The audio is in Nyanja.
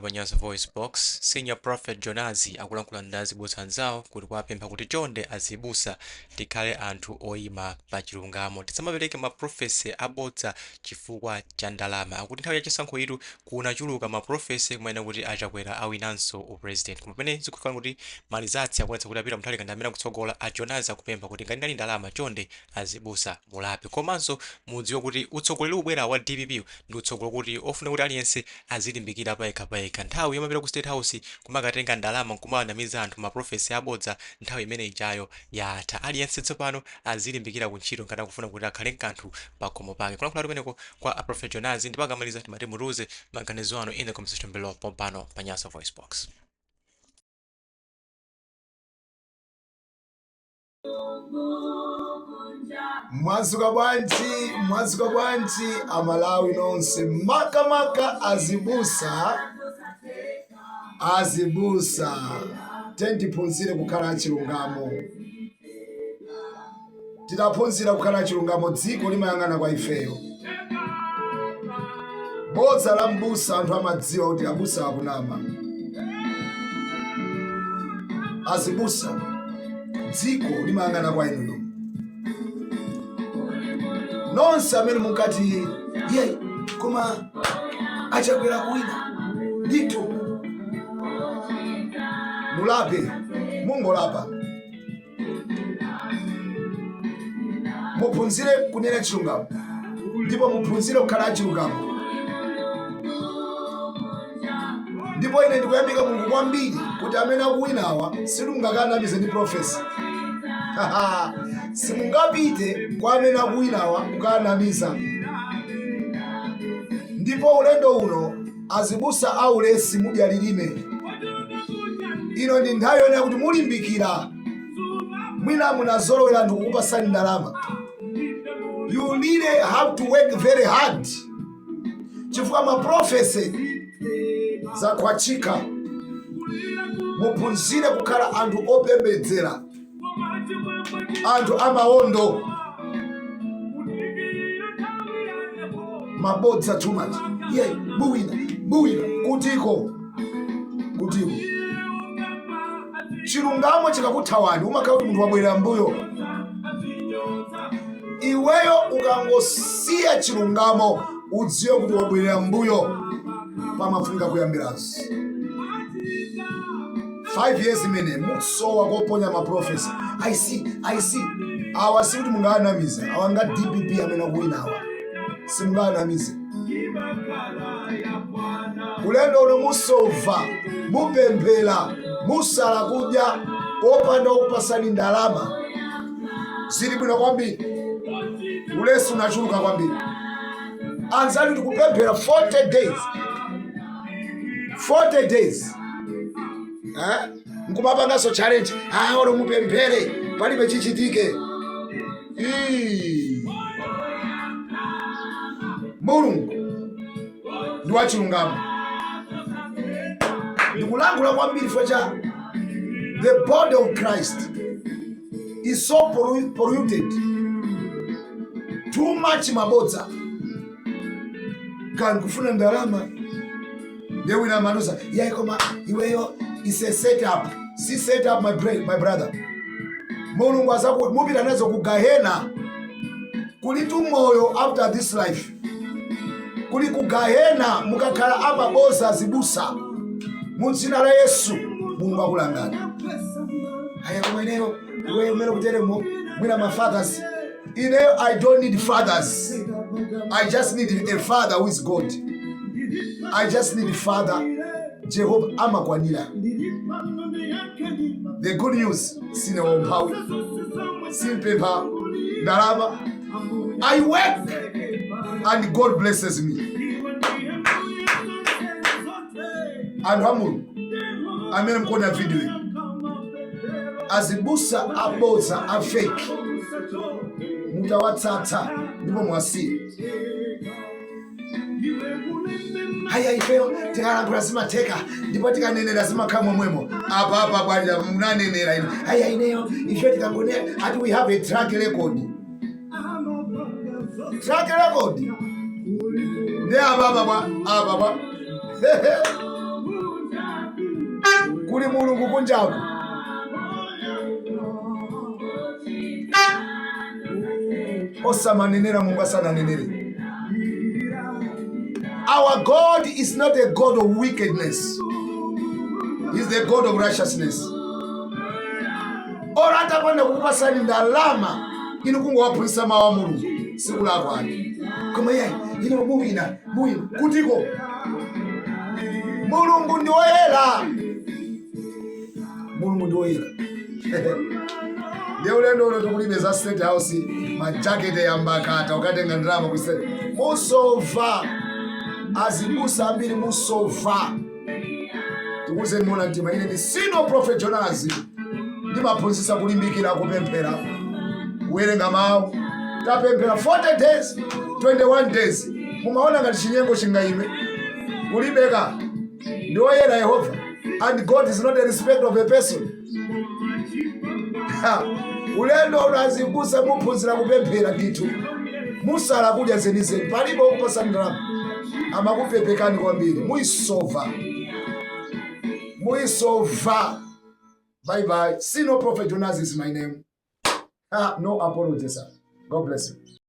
Pa Nyasa VoiceBox, Senior Prophet Jonazi akulankhula ndi azibusa anzawo kuti kuwapempha kuti chonde azibusa tikhale anthu oyima pa chilungamo, tisamapereke ma prophecy abodza chifukwa cha ndalama. Akuti nthawi ya chisankho itu kunachuluka ma prophecy kumanena kuti a Chakwera awinanso u president, koma pamene zikukhala kuti ma results akuonetsa kuti a Peter Mutharika ndi amene akutsogola, a Jonazi akupempha kuti ngati inali ndalama chonde azibusa mulape komanso mudziwe kuti utsogoleri ukubwera wa dpp ndi utsogoleri kuti ofuna kuti aliyense azilimbikira payekha payekha. Nthawi yomapita ku state house kumakatenga ndalama nkumawanamiza anthu ma prophecy abodza nthawi imene ijayo yatha. Aliyense tsopano azilimbikira ku ntchito ngati akufuna kuti akhale nkanthu pakhomo pake. Kulankhulatu kumeneko kwa a Prophet Jonazi ndipo akamaliza timati mutiuze maganizo anu in the comment section below pompano pa Nyasa VoiceBox. Mwadzuka bwanji, mwadzuka bwanji Amalawi nonse, makamaka azibusa, azibusa tentiphunzire kukhala achilungamo. Titaphunzira kukhala achilungamo, dziko limayang'ana kwa ifeyo. Bodza la mbusa anthu amadziwa kuti abusa akunama. Azibusa, dziko limayang'ana kwa inuyo. Nonse amene munkati ye koma achakwera kuwina ndithu, mulape, mungolapa. Muphunzire kunena chilungamo ndipo muphunzire kukhala achilungamo. Ndipo ine ndikuyamika Mulungu kwambiri kuti amene akuwinawa simungakanamize ndi prophecy. Simungapite kwa amene akuwinawa kukanamiza. Ndipo ulendo uno azibusa aulesi mudya lilime. Ino ndi nthawi yonena kuti mulimbikira. Mwina munazolowera anthu kukupasani ndalama. You really have to work very hard chifukwa ma prophecy zakhwachika. Muphunzire kukhala anthu opembedzera, anthu amawondo. Mabodza too much. Yeah, muwina, muwina kutiko, kutiko. Chilungamo chikakuthawani umakhala kuti munthu wabwerera mbuyo. Iweyo ukangosiya chilungamo udziwe kuti wabwerera mbuyo, pamafunika kuyambiranso. 5 years imene musowa koponya ma prophecy. I see, I see. Awa sikuti mungaanamize, awa nga DPP amene akuwina awa simungaanamize. Ulendo uno musova, mupemphera, musala kudya opanda okupasani ndalama. Zili bwino kwambiri, ulesi unachuluka kwambiri. Anzanu tikupemphera 40 days, 40 days, eh? Nkumapanganso challenge, ah, olo mupemphere palibe chichitike. Ii. Mulungu ndi wachilungamo. Ndikulankhula kwambiri chifukwa cha the body of Christ is so polluted, too much mabodza. Kani kufuna ndalama, ndiye wina amanuza yayi, koma iweyo is a setup. Si setup, my brother. Mulungu azaku mupita nazo ku gahena. Kuli tu moyo after this life, kuli ku gahena mukakhala amaboza azibusa. Mu dzina la Yesu, Mulungu akulangani. Aya, koma ineyo, iweyo umene kuteremo mwina ma fathers. Ineyo I don't need fathers, I just need a father who is God. I just need Father Jehovah, amakwanira. The good news, sine waumphawi, simpempha ndalama. I work and God blesses me. Anthu a Mulungu amene mukuona video iyi, azibusa abodza, a fake, mutawatsatsa ndipo mwasiye. Haya, ifeyo tikalankhula zimatheka ndipo tikanenera zimakhala momwemo. Apa apa bwanja munanenera ino? Haya, ineyo ife tikangonera ati we have a track record, track record. Ndi apa apa bwa, apa bwa. Kuli Mulungu kunjaku. Osamanenera Mulungu asananenere. Our God is not a God of wickedness. He's the God of righteousness. Ora atapanda kukupasani ndalama, inu kungowaphunzitsa mawu a Mulungu sikulakwa ayi. Koma iyayi, ino muwina, muwina kutiko? Mulungu ndi woyera, Mulungu ndi woyera. Ndiye ulendo uno tikulibe za State House, majakete yambakata ukatenga ndalama ku State. Musova, azibusa ambiri musova. Tikuuzeni moona mtima, ine ndi Senior Prophet Jonas, ndimaphunzitsa kulimbikira kupemphera, kuwerenga mawu. Tapemphera 40 days, 21 days, mumaona ngati chinyengo chingayime? Kulibeka. Ndi woyera Yehova, and God is not a respect of a person. Ha, ulendo uno azibusa muphunzira kupemphera ndithu, musala kudya zenizeni. Palibe wokupasa ndalama, amakupepekani kwambiri. Muisova, muisova. Bye bye. Senior Prophet Jonas is my name. Ah, no apology, sir. God bless you.